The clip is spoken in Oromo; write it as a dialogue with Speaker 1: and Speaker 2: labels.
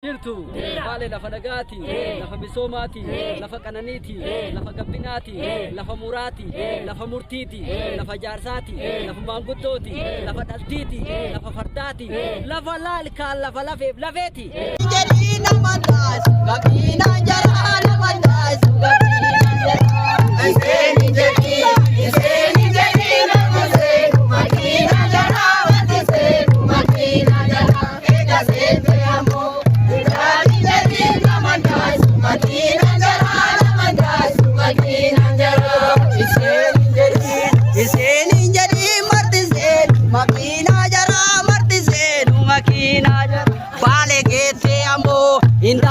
Speaker 1: Jirtu Baale lafa nagaati, lafa misoomaati, lafa qananiiti, lafa gabbinaati, lafa muraati, lafa murtiiti, lafa jaarsaati, lafa maanguddooti, lafa dhaltiiti, lafa fardaati, lafa laalkaan lafa lafeef lafeeti.
Speaker 2: Iseen jedhi marti seenu makiinaa jara marti seenu makiinaa jara baale geette ammoo hin.